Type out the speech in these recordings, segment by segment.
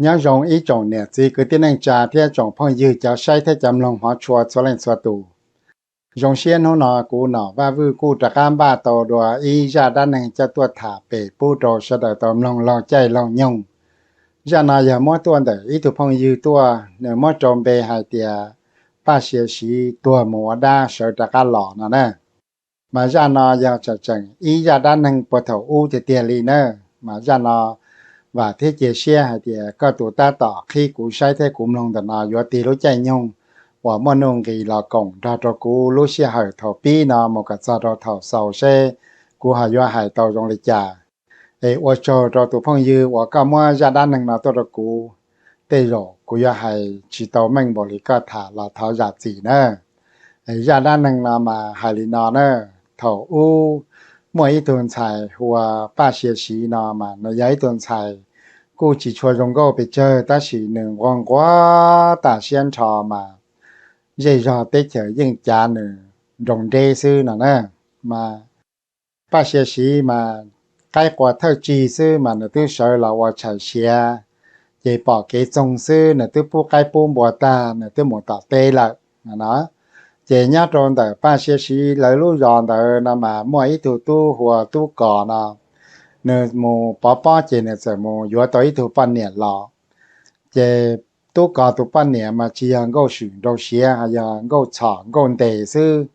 Nyob zoo ib tsoom niam txiv kwv tij neej tsa thiab tsoom phooj ywg cov saib thiab cov mloog hmov tshua txhua leej txhua tus. Zoo siab hnub no kuv Nom Vaj Vwj kuj rov qab npaj tau dua ib zaj dab neeg coj tuaj tham pem pub rau sawv daws tau mloog laug caij laug nyoog. Zaj no yog muab tuaj ntawm ib tug phooj ywg tuaj, nws muab rau npe hais tias Paj Sia Siv tuag mus ua dab sawv rov qab los no na. Mas zaj no yog tseem tseem ib zaj dab neeg puag thaum ub tiag tiag li na. Mas zaj no vam thiab cia siab hais tias koj tus tab tom qhib kuv saib thiab kuv mloog ntawm no yuav tig lub caij nyoog uas muaj nuj nqis los koom nrog rau kuv lub sij hawm thaum pib no mus kom txog rau thaum xaus seb kuv ho yuav hais tau zoo li cas. Es ua tsaug rau tus phooj ywg uas koj muab zaj dab neeg no tuaj rau kuv. Tej zaum kuv yuav hais tsis tau meej npaum li koj tham los thov zam txim na. Zaj dab neeg no mas hais li no na. Thaum ub muaj ib tug ntxhais hu ua Paj Sia Siv no mas nws yog ib tug ntxhais kuj tsis tshua zoo nkauj pes tsawg tab sis nws nquag nquag tas siab nrho mas zej zog teb chaws yeej cav nws nroo nreb xwb no na. Mas Paj Sia Siv mas qaib qua thawj tsig xwb mas nws twb sawv los ua tshais siav, ces pom kev txoog xwb nws twb pub qaib pub npua tag nws twb mus tom teb lawm no. Ces nyob rau ntawm Paj Sia Siv lawv lub zos ntawd no mas muaj ib tug tub hu ua Tub Kos no, nws mus pov pob ces nws txawm mus yuav tau ib tug poj niam los. Ces Tub Kos tus poj niam mas tsis yog nkauj swm nrau siav, ho yog nkauj txhom nkauj ntes xwb.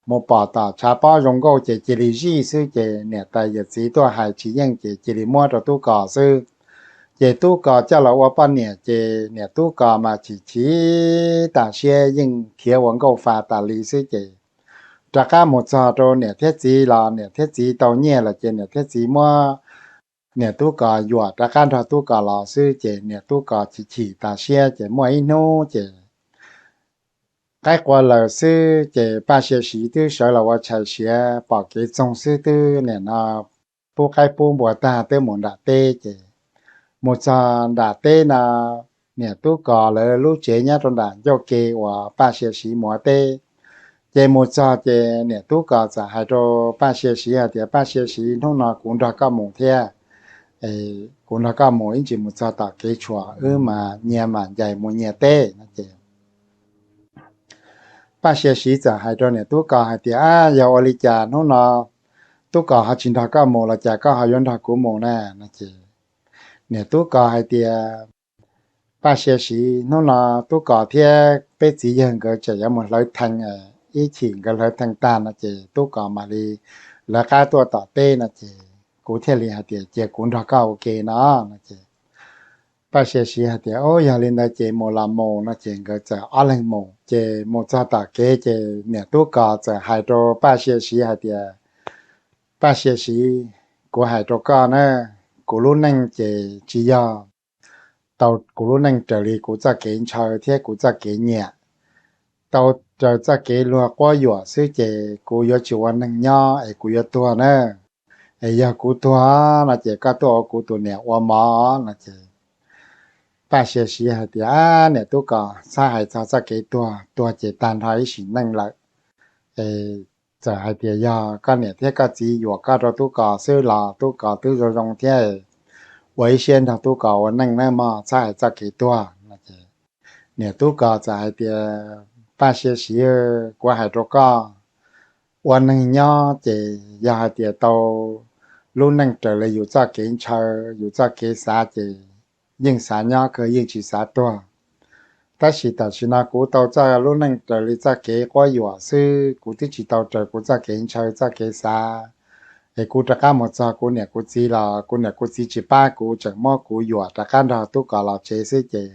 Mus pom tom tshav pob zoo nkauj ces cia li zij xwb ces niam tais yawm txiv tuaj hais tsis yeej ces cia li muab rau Tub Kos xwb. Ces Tub Kos coj los ua poj niam ces niam Tub Kos mas chim chim tas siab yeej khiav ua nkauj fa tas li xwb ces rov qab mus txog rau niam thiab txiv los niam thiab txiv tau nyiaj lawm ces niam thiab txiv muab niam Tub Kos yuam rov qab nrog Tub Kos los xwb ces niam Tub Kos chim chim tas siab ces muaj ib hnub ces qaib qua lawm xwb ces Paj Sia Siv twb sawv los ua tshais siav pom kev txoog xwb twb nim no pub qaib pub npua tag twb mus nram teb ces mus txog nram teb no niam Tub Kos lawv lub tsev nyob rau nram ncauj ke uas Paj Sia Siv mus ua teb. Ces mus txog ces niam Tub Kos txawm hais rau Paj Sia Siv hais tias, Paj Sia Siv, hnub no kuv nrog koj mus thiab. Kuv nrog koj mus ib ntsis mus txog tom kev tshuam wb mas nyias mam ncaim mus nyias teb no ces Paj Sia Siv txawm hais rau niam Tub Kos hais tias, Ab, yog ua li cas hnub no Tub Kos ho tsis nrog koj mus los cas koj ho yuav nrog kuv mus na no ces niam Tub Kos hais tias, Paj Sia Siv, hnub no Tub Kos thiab peb txiv yawg nkawd tseem yuav mus hlawv thee, ib chim nkawd hlawv thee tag no ces Tub Kos mam li lawv qab tuaj tom teb no ces kuv thiaj li hais tias cia kuv nrog koj ua ke no no ces Paj Sia Siv hais tias, Ub, yog li ntawd ces mus los mus no ces nkawd txawm ob leeg mus ces mus txog tom kev ces niam Tub Kos txawm hais rau Paj Sia Siv hais tias, Paj Sia Siv, kuv hais rau koj na, kuv lub neej ces tsis yog tau kuv lub neej raws li kuv txoj kev ntshaw thiab kuv txoj kev nyiam. Tau raws txoj kev luag quab yuam xwb ces kuv yuav tsis ua neeg nyob es kuv yuav tuag na. Es yog kuv tuag no ces koj tuaj ua kuv tus niam ua mov no ces Paj Sia Siv hais tias, Ab, niam Tub Kos, txhob hais txog txoj kev tuag, tuag ces tag nrho ib sim neej lawm. Es txawm hais tias yog koj niam thiab koj txiv yuam koj rau Tub Kos xwb los Tub Kos twb zoo zoo thiab, ua ib siab nrog Tub Kos ua neej nawb mog, txhob hais txoj kev tuag no ces niam Tub Kos txawm hais tias, Paj Sia Siv, kuv hais rau koj, ua neeg nyob ces yog hais tias tau lub neej raws li yus txoj kev ntshaw, yus txoj kev xav ces yeej xav nyob kawg yeej tsis xav tuag. Tab sis tam sim no kuv tau txoj lub neej raws li txoj kev quab yuam xwb, kuv twb tsis tau raws kuv txoj kev ntshaw txoj kev xav. Es kuv rov qab mus txog kuv niam kuv txiv los kuv niam kuv txiv tsis pab kuv, tseem muab kuv yuam rov qab nrog Tub Kos los tsev xwb ces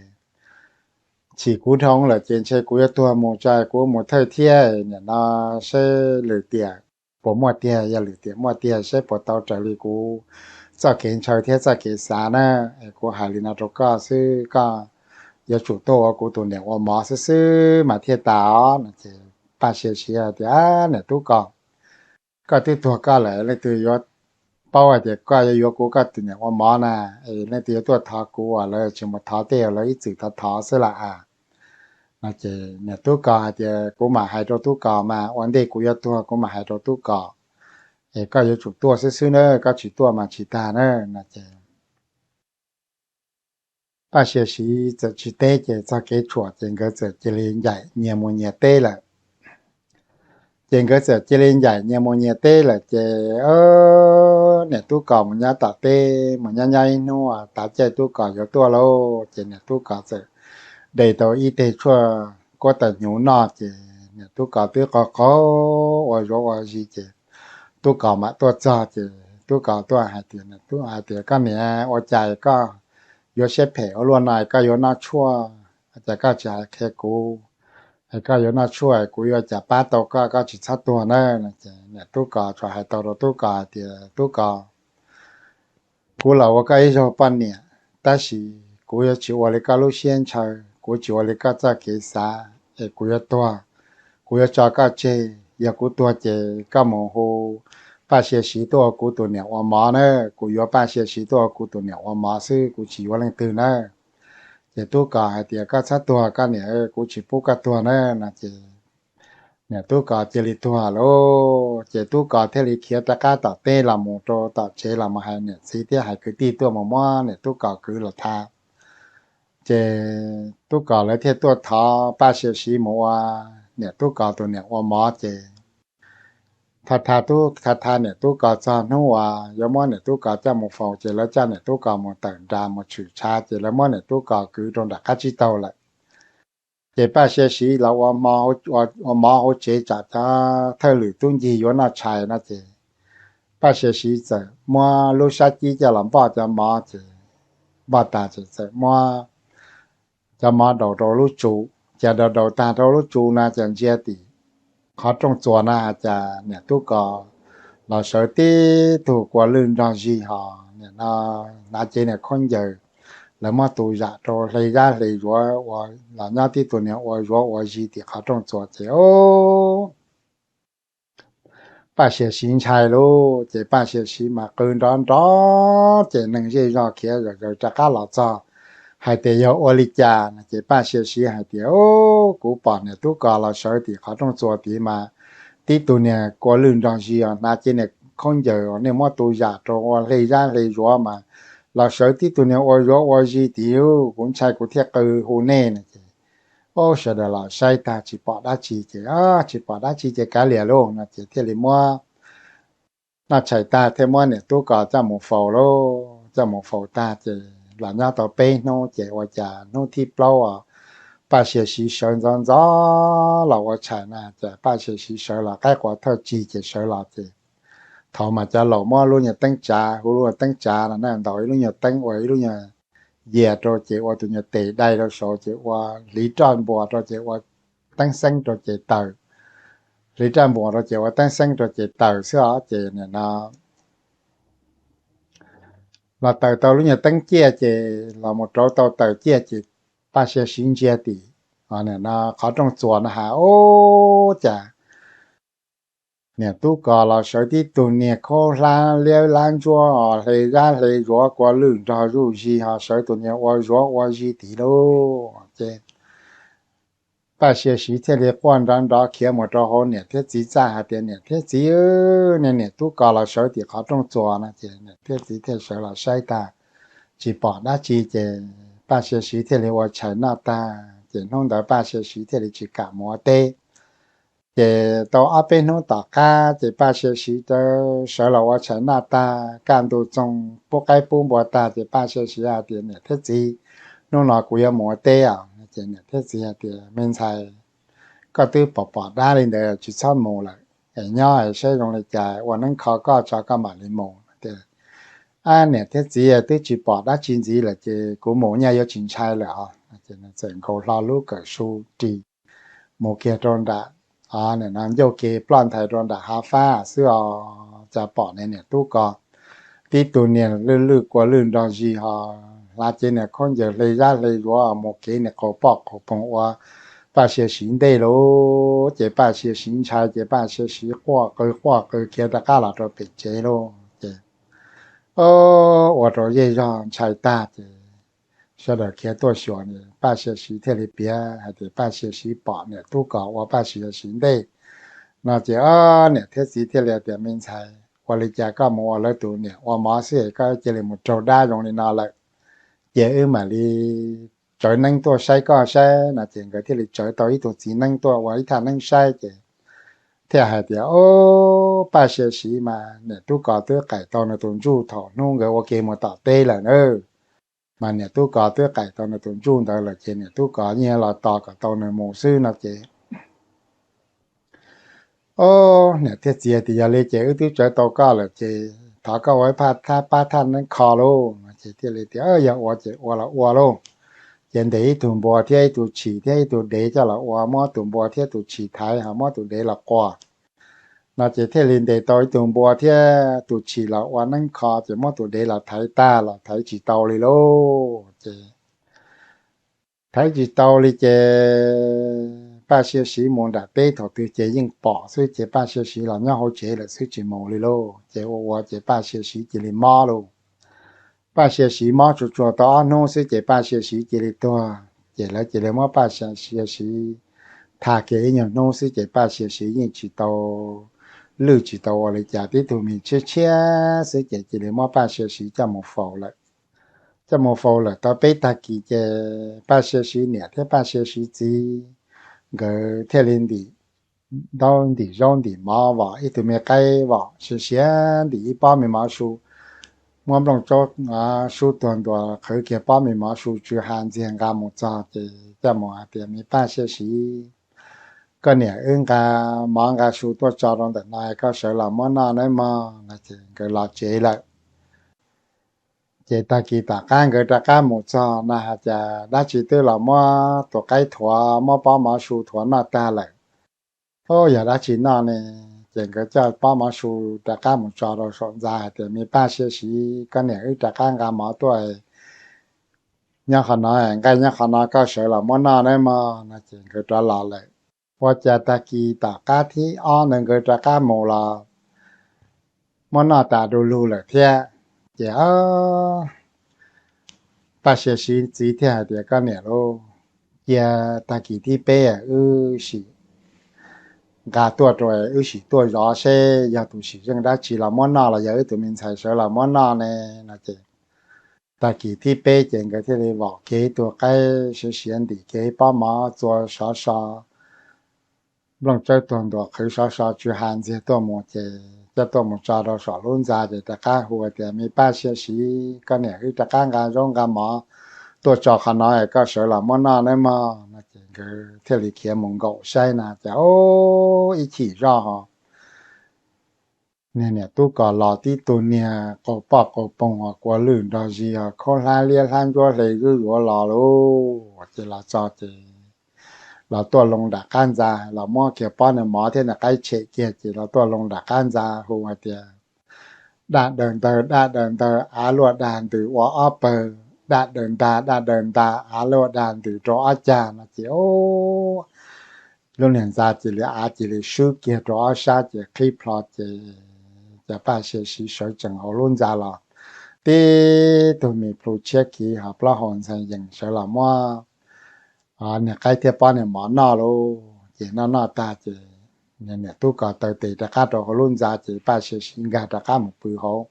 chim kuv dhau lawm ces ntshe kuv yuav tuag mus tso, kuv mus thawj thiab, nim no seb lwm tiam puas muaj tiag, yog lwm tiam muaj tiag seb puas tau raws li kuv txoj kev ntshaw thiab txoj kev xav na. Es kuv hais li no rau koj xwb, koj yuav tsum tuaj ua kuv tus niam ua mov xwb xwb mas thiaj tas os no ces Paj Sia Siv hais tias, Niam Tub Kos, koj twb tuag koj lawm, leej twg yuav paub hais tias koj yuav yuav kuv koj tus niam ua mov na? Es leej twg yuav tuaj thov kuv, uas lawv tsis mus thov tej uas lawv ib txwm thov thov xwb las as. No ces niam Tub Kos hais tias, Kuv mam hais rau Tub Kos mas, ua ntej kuv yuav tuag kuv mam hais rau Tub Kos. Es koj yuav tsum tuaj xwb xwb na, koj tsis tuaj mas tsis tag na no ces Paj Sia Siv txawm tsis teb ces txog kev tshuam ces nkawd txawm cia li ncaim nyias mus nyias teb lawm. Ces nkawd txawm cia li ncaim nyias mus nyias teb lawm ces niam Tub Kos mus nyob tom teb mus nyob nyob ib hnub tav caij Tub Kos yuav tuaj lauj ces niam Tub Kos txawm de tau ib teg tshuaj kuab tawm hnyuv noj ces niam Tub Kos twb qaug qaug ua zuav ua zis ces Tub Kos mam tuaj txog ces Tub Kos tuaj hais tias, hais tias, Koj niam, ua cas koj yuav siab phem ua luaj no, koj yuav noj tshuaj, ua cas koj tsis hais qhia kuv, es koj yuav noj tshuaj kuv yuav cas pab tau koj, koj tsis txhob tuag na. No ces niam Tub Kos tsuas hais tau rau Tub Kos hais tias, Tub Kos, kuv los ua koj ib zaug poj niam, tab sis kuv yuav tsis ua li koj lub siab ntshaw, kuv tsis ua li koj txoj kev xav es kuv yuav tuag, kuv yuav tso koj tseg. Yog kuv tuag ces koj mus hu Paj Sia Siv tuaj ua kuv tus niam ua mov na, kuv yuav Paj Sia Siv tuaj ua kuv tus niam ua mov xwb, kuv tsis yuav leej twg na. Ces Tub Kos hais tias, Koj txhob tuag koj niam, kuv tsis pub koj tuag na. No ces niam Tub Kos cia li tuag lauj. Ces Tub Kos thiaj li khiav rov qab tom teb los mus rau tom tsev los mus hais niam txiv thiab hais kwv tij tuaj mus muab niam Tub Kos kwv los tha. Ces Tub Kos lawv thiaj tuaj thov Paj Sia Siv mus ua niam Tub Kos tus niam ua mov ces tha tha tub tha tha niam Tub Kos txog hnub uas yuav muab niam Tub Kos coj mus faus ces lawv coj niam Tub Kos mus tawm nras mus tshwm tshav ces lawv muab niam Tub Kos kwv rau nram qab tsib taug lawm. Ces Paj Sia Siv los ua mov hauv tsev tsam cov thawj lwm tub ncig yuav noj tshais no ces Paj Sia Siv txawm muab lub sab cib coj los npoj cov mov ces npoj tas ces txawm muab cov mov daus rau lub tsu, ces daus daus tag rau lub tsu no ces ntsia tim qhov rooj txuas no hais tias niam Tub Kos los sawv tib tug kua lwj nrog zig hos nim no hnav cev niag khaub ncaws, lawv muab tu zam rau hle zab hle zuav ua los nyob tib tug niag ua zuav ua zig tim qhov rooj txuas ces o Paj Sia Siv ntshai lauj, ces Paj Sia Siv mas qw nrov nrov, ces neeg zej zog khiav zom zaws rov qab los txog, hais tias yog ua li cas no, ces Paj Sia Siv hais tias, Kuv pom niam Tub Kos los sawv tim qhov rooj txuas tid mas, tib tug niag kua lwj nrog zig os, hnav cev niag khaub ncaws uas nej muab tu zam rau ua hle zab hle zuav mas, los sawv tib tug niag ua zuav ua zig tid, kuv ntshai kuv thiaj qw hu nej no ces, o, sawv daws los saib tag tsis pom dab tsi ces, Tsis pom dab tsi ces kav liam lauj no ces thiaj li muab noj tshais tag thiaj muab niam Tub Kos coj mus faus lauj. Coj mus faus tag ces los nyob tau peb hnub ces ua cas hnub thib plaub os, Paj Sia Siv sawv ntxov ntxov los ua tshais na, ces Paj Sia Siv sawv los qaib qua thawj tsig ces sawv los ces thaum mas cov laus muab lub nyuag teeb tsav, hu lub nyuag teeb tsav no na, ntaus ib lub nyuag teeb ua ib lub nyuag yias rau ces ua tus nyuag tes dai rau saud ces ua hliv roj npuas rau ces ua teeb xeeb rau ces taws, hliv roj npuas rau ces ua teeb xeeb rau ces taws xwb os. Ces nim no los taws tau lub nyuag teeb ciaj ces los mus rauv tau taws ciaj ces Paj Sia Siv ntsia tim nim no qhov rooj txuas no has, Ub, cas niam Tub Kos los sawv tib tug niag khaub hlab liab lab ntsuab os, hle zab hle zuav kua lwj nrog zuj zig hos sawv tus niag ua zuav ua zig tid lauj. Ces Paj Sia Siv thiaj li quaj nrov nrov khiav mus rau hauv niam thiab txiv txaj hais tias, Niam thiab txiv, niag niam Tub Kos los sawv tim qhov rooj txuas no. Ces niam thiab txiv thiaj sawv los saib tag tsis pom dab tsi ces Paj Sia Siv thiaj li ua tshais noj tag ces hnub ntawd Paj Sia Siv thiaj li tsis kam mus ua teb. Ces tau ob peb hnub tom qab ces Paj Sia Siv sawv los ua tshais noj tag kaj ntug txoog pub qaib pub npua tag ces Paj Sia Siv hais tias, Niam thiab txiv, hnub no kuv yuav mus ua teb os. Ces niam thiab txiv hais tias, Me ntxhais, koj twb pom pom dab li ntawd tsis txhob mus lawm, es nyob saib zoo li cas ua neeb kho koj tso koj mam li mus. Niam thiab txiv, twb tsis pom dab tsi ntxiv lawm ces kuv mus nyaj yuav tsis ntshai lawm os. Txawm nkaus hlo lub kawm su ris mus kiag rau nram, nim no ncauj ke ploj nthais rau nram hav fab xwb os, cas pom niag niam Tub Kos tib tug niag lwj lwj kua lwj nrog zig hos hnav cev niag khaub ncaws hle zab hle zuav mus kev niag qaug poj qaug poog ua Paj Sia Siv ntej lauj. Ces Paj Sia Siv ntshai ces Paj Sia Siv quaj qw quaj qw khiav rov qab los rau pem tsev lauj. Ces ua rau zej zog ntshai tag ces sawv daws khiav tuaj xyuas, Paj Sia Siv thiaj li piav hais tias Paj Sia Siv pom niam Tub Kos ua Paj Sia Siv ntej no ces niam thiab txiv thiaj li tias, Me ntxhais, ua li cas koj mus ua lawv tus niam ua mov xwb es koj cia li mus raug dab zoo li no lawm? ces wb mam li tsawv neeb tuaj saib koj saib no. Ces nkawd thiaj li tsawv tau ib tug txiv neeb tuaj ua ib thaj neeb saib ces thiaj hais tias, Ob, Paj Sia Siv mas niam tub kos twb qaim tau nws tus ntsuj thaum hnub nkawd ua ke mus tom teb lawm na. Mas niam tub kos twb qaim tau nws tus ntsuj ntawd lawm ces niam tub kos yeej los tos kom tau nws mus xwb no ces, ob, niam thiaj txiav tias, Yog li ces wb twb tsawv tau koj lawm ces thov koj ua ib pab thaj neeb kho lauj no. Ces thiaj li tias, Yog ua ces ua los ua lauj. Ces ntes ib tug npua thiab ib tug tshis thiab ib tug dev coj los ua, muab tus npua thiab tus tshis thaiv ho muab tus dev los quas no. Ces thiaj li ntes tau ib tug npua thiab tus tshis los ua neeb kho, ces muab tus dev los thaiv tag los thaiv tsis tau li lauj. Ces thaiv tsis tau li ces Paj Sia Siv mus nram teb thaum twg ces yeej pom xwb, ces Paj Sia Siv los nyob hauv tsev lawm xwb tsis mus li lauj. Ces ua ua ces Paj Sia Siv cia li mob lauj. Paj Sia Siv mob tsuag tsuag tau ob hnub xwb ces Paj Sia Siv cia li tuag. Ces lawv cia li muab Paj Sia Siv thaj kiag ib nyuag hnub xwb ces Paj Sia Siv yeej tsis tau lwj tsis tau ua li cas, tib tug me tshiab tshiab xwb ces cia li muab Paj Sia Siv coj mus faus lawm. Coj mus faus lawm tau peb tag kis ces Paj Sia Siv niam thiab Paj Sia Siv txiv nkawd thiaj li ntim ntaub ntim zaub ntim mov vom ib tug me qaib vom siav siav, ntim ib pob me mov su, muab nplooj tsaub sub tuag ntuas qhwv kiag pob me mov su tsw ha ntxiag nqa mus txog ces coj mus hais tias, Me Paj Sia Siv, koj niam wb nqa mov nqa su tuaj tso rau ntawm no, koj sawv los muab noj nawb mog no. Ces nkawd los tsev lawm. Ces tag kis tom qab nkawd rov qab mus txog no hais tias, Dab tsi twb los muab tus qaib thuav, muab pob mov su thuav noj tag lawm. Ub, yog dab tsi noj ne? Ces nkawd coj pob mov su rov qab mus tso rau saum ntxa hais tias, Me Paj Sia Siv, koj niam wb rov qab nqa mov tuaj, nyob qhov no, nqaij nyob qhov no, koj sawv los muab noj nawb mog no. Ces nkawd rov los lawm. Ua cas tag kis tom qab thib ob ntawd nkawd rov qab mus los muab noj tas du lug lawm thiab. Ces Paj Sia Siv txiv thiaj hais tias, Koj niam lauj, cia tag kis thib peb wb sim nqa tuaj rau, wb sim tuaj zov seb yog tus sim zeej dab tsi los muab noj los yog wb tus me ntxhais sawv los muab noj ne no. Ces tag kis thib peb ces nkawd thiaj li vom kiag ib tug qaib siav siav, ntim kiag ib pob mov txua sov so, nplooj tsawb tuag ntuas qhwv sov so tsw ha ntxiag tuaj mus ces coj tuaj mus tso rau saum lub ntxa ces rov qab hu tias, Me Paj Sia Siv, koj niam wb rov qab nqa zaub nqa mov tuaj tso qhov no, koj sawv los muab noj nawb mog no. Ces nkawd thiaj li khiav mus nkaum saib na ces, ub, ib chim zoj ho niag niam tub kos los tib tug niag qaug poj qaug poog uas kua lwj nrog zis os, khaub hlab liab hlab ntsuab hle zuj zus los lauj. Ces los txog ces los tuaj loo nram qab ntxa, los muab kiag pob niag mov thiab niag qaib tshem kiag ces los tuaj loo nram qab ntxa hu hais tias, Daj daws ntawg, daj daws ntawg, av luaj dag ntws ua ob pawg, daj daws ntag, daj daws ntag, av luaj dag ntws rau ob cag no. Ces lub niag ntxa cia li, av cia li swb kiag rau ob sab ces qhib plho ces cov Paj Sia Siv sawv tsees hauv lub ntxa los, tib tug me plhu tshiab khiv ho plaub hau ntxhee yees sawv los muab niag qaib thiab pob niag mov noj lauj. Ces noj noj tag ces niam tub kos taw tes rov qab rau hauv lub ntxa ces Paj Sia Siv nkag rov qab mus pw hauv.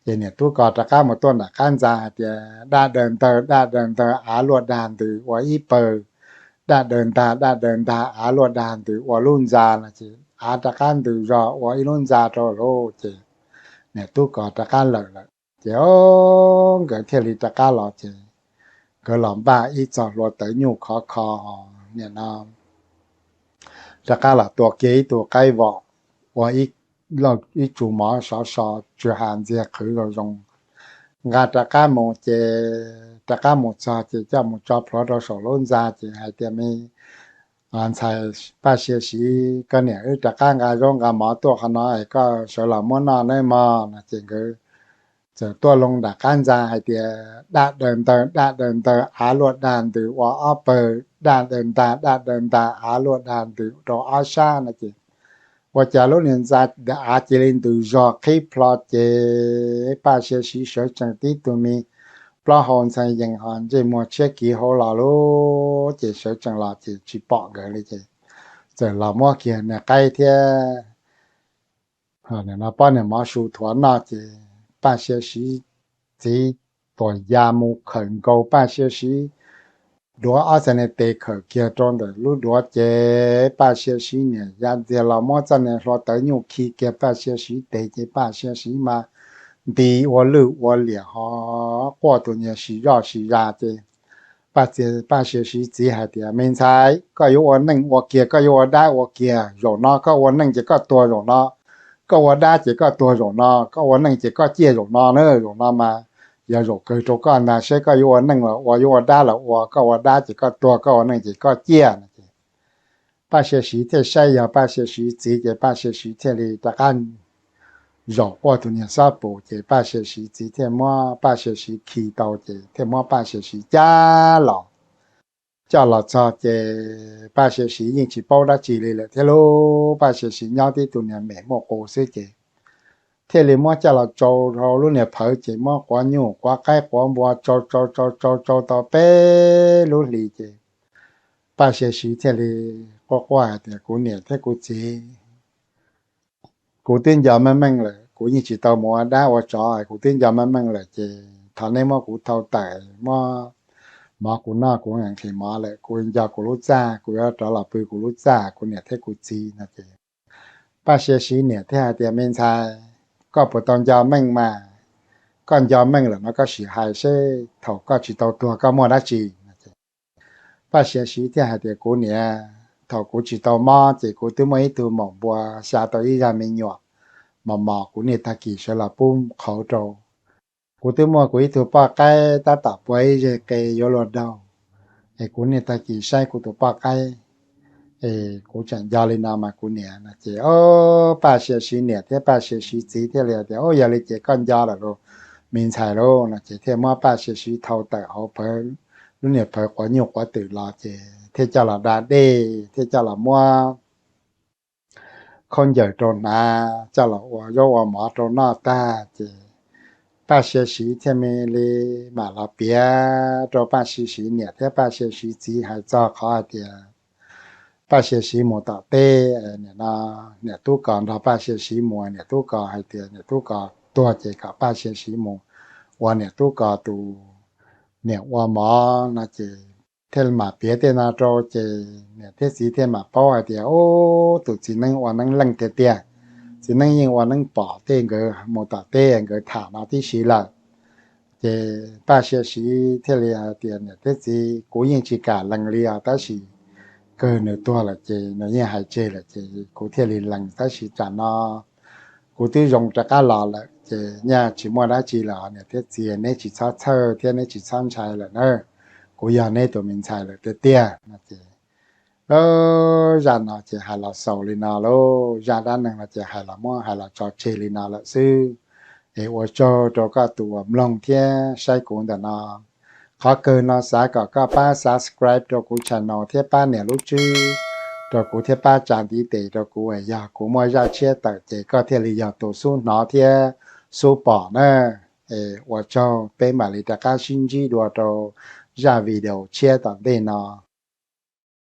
Ces niam tub kos rov qab mus tuaj nram qab ntxa hais tias, Daj daws ntawg, daj daws ntawg, av luaj dag ntws ua ib pawg, daj daws ntag, daj daws ntag, av luaj dag ntws ua lub ntxa no. Ces av rov qab ntws zog ua ib lub ntxa rau lauj. Ces niam tub kos rov qab lawm lawm ces nkawd thiaj li rov qab los ces nkawd los npaj ib txog hlua tawv nyuj khov kho, nim no rov qab los tua kiag ib tug qaib vom ua ib tsu mov sov so tsw ha ntxiag qhwv zoo zoo, nqa rov qab mus ces rov qab mus txog ces coj mus tso plhuav rau saum lub ntxa ces hais tias, Me ntxhais Paj Sia Siv, koj niam wb rov qab nqa zaub nqa mov tuaj qhov no es koj sawv los muab noj nawb mog no. Ces nkawd txawm tuaj loo nram qab ntxa hais tias, Daj daws ntawg, daj daws ntawg, av luaj dag ntws ua ob pawg, daj daws ntag, daj daws ntag, av luaj dag ntws rau ob sab no. Ces ua cas lub niag ntxa av cia li ntws zog qhib plho ces Paj Sia Siv sawv tsees tib tug me plaub hau ntxhee yees ho ntsej muag tshiab kiv hauv los lauj. Ces sawv tsees los ces tsis pom nkawd li ces txawm los muab kiag niag qaib thiab pob niag mov su thuav noj ces Paj Sia Siv txiv tuam ya mus khawm nkaus Paj Sia Siv duav ob txhais niag tes khawm kiag rau ntawm lub duav ces Paj Sia Siv niam ya ntxiag los muab txoj niag hlua tawv nyuj khi kiag Paj Sia Siv tes ces Paj Sia Siv mas nti ua lwj ua liam ho quaj tus niag si zoj si zas ces Paj Sia Siv txiv hais tias, Me ntxhais, koj yuav ua neej ua kiag, koj yuav ua dab ua kiag, zaum no koj ua neej ces koj tuag zaum no, koj ua dab ces koj tuag zaum no, koj ua neej ces koj ciaj zaum no na, zaum no mas yog zaum kawg rau koj ntag, seb koj yuav ua neej los ua, yuav ua dab los ua, koj ua dab ces koj tuag, koj ua neej ces koj ciaj no ces Paj Sia Siv thiaj saib yog Paj Sia Siv txiv ces Paj Sia Siv thiaj li rov qab zaum quaj tus niag xob pus ces Paj Sia Siv txiv thiaj muab Paj Sia Siv khi tau ces thiaj muab Paj Sia Siv cab los. Coj los txog ces Paj Sia Siv yeej tsis paub dab tsi li lawm thiab lauj, Paj Sia Siv nyob tib tug niag mem muaj qus xwb ces thiaj li muab coj los tsau rau lub niag phawv ces muab quav nyuj quav qaib quav npua tsau tsau tsau tsau tsau tau peb lub hlis ces Paj Sia Siv thiaj li quaj quaj hais tias, Kuv niam thiab kuv txiv, kuv twb nco meej meej lawm, kuv yeej tsis tau mus ua dab ua tsov, kuv twb nco meej meej lawm ces thov neb muab kuv thau tawm, muab mov kuv noj, kuv nqhis mov lawm, kuv nco kuv lub txaj, kuv yuav rov los pw kuv lub txaj, kuv niam thiab kuv txiv no ces Paj Sia Siv niam thiaj hais tias, Me ntxhais, koj puas tau nco meej mas? Koj nco meej lawm no koj sim hais seb thaum koj tsis tau tuag koj muaj dab tsi no ces Paj Sia Siv thiaj hais tias, Kuv niam, thaum kuv tsis tau mob ces kuv twb muaj ib tug maum npua xya tau ib zaj me nyuam mos mos, kuv niaj tag kis sawv los pub qhauv rau. Kuv twb muaj kuv ib tug poj qaib tab tom pua ib zeg qe yuav luag daug, es kuv niaj tag kis saib kuv tus poj qaib, es kuv tseem nco li no mas kuv niam no ces, o, Paj Sia Siv niam thiab Paj Sia Siv txiv thiaj li tias, O, yog li ces koj nco lawm lauj, me ntxhais lauj no ces thiaj muab Paj Sia Siv thau tawm hauv phawv, lub niag phawv quav nyuj quav twm los ces thiaj coj los da dej, thiaj coj los muab khaub ncaws rau hnav, coj los ua zaub ua mov rau noj tag ces Paj Sia Siv thiaj me li mam los piav rau Paj Sia Siv niam thiab Paj Sia Siv txiv hais txog qhov hais tias Paj Sia Siv mus tom teb, nim no niam tub kos nrog Paj Sia Siv mus, niam tub kos hais tias niam tub kos tuag ces kom Paj Sia Siv mus ua niam tub kos tus niam ua mov no ces thiaj mam piav tej no rau ces niam thiab txiv thiaj mam paub hais tias, Ub, tus txiv neeb ua neeb leej tiag tiag. Txiv neeb yeej ua neeb pom tej nkawd mus tom teb nkawd tham no tib si lawm. Ces Paj Sia Siv thiaj li hais tias, Niam thiab txiv, kuv yeej tsis kam lees li os, tab sis kawg nws tuag lawm ces nws yeej hais tseg lawm ces kuv thiaj li lees, tab sis tsam no kuv twb zoo rov qab los lawm ces nyaj tsis muaj dab tsi lawm, niam thiab txiv, neb tsis txhob txhawj thiab neb tsis txhob ntshai lawm na, kuv yog neb tus me ntxhais lawm tiag tiag no ces zaj no ces hais los xaus li no lauj, zaj dab neeg no ces hais los muab hais los tso tseg li no lawm xwb. Es ua tsaug rau koj tus uas mloog thiab saib kuv ntawm no. Qhov kawg no xav kom koj pab subscribe rau kuv channel thiab pab nias lub tswb rau kuv thiab pab tsa ntiv tes rau kuv, yog kuv muaj zaj tshiab tawm ces koj thiaj li yog tus xub hnov thiab xub pom na. Es ua tsaug, peb mam li rov qab sib ntsib dua rau zaj video tshiab tom ntej no.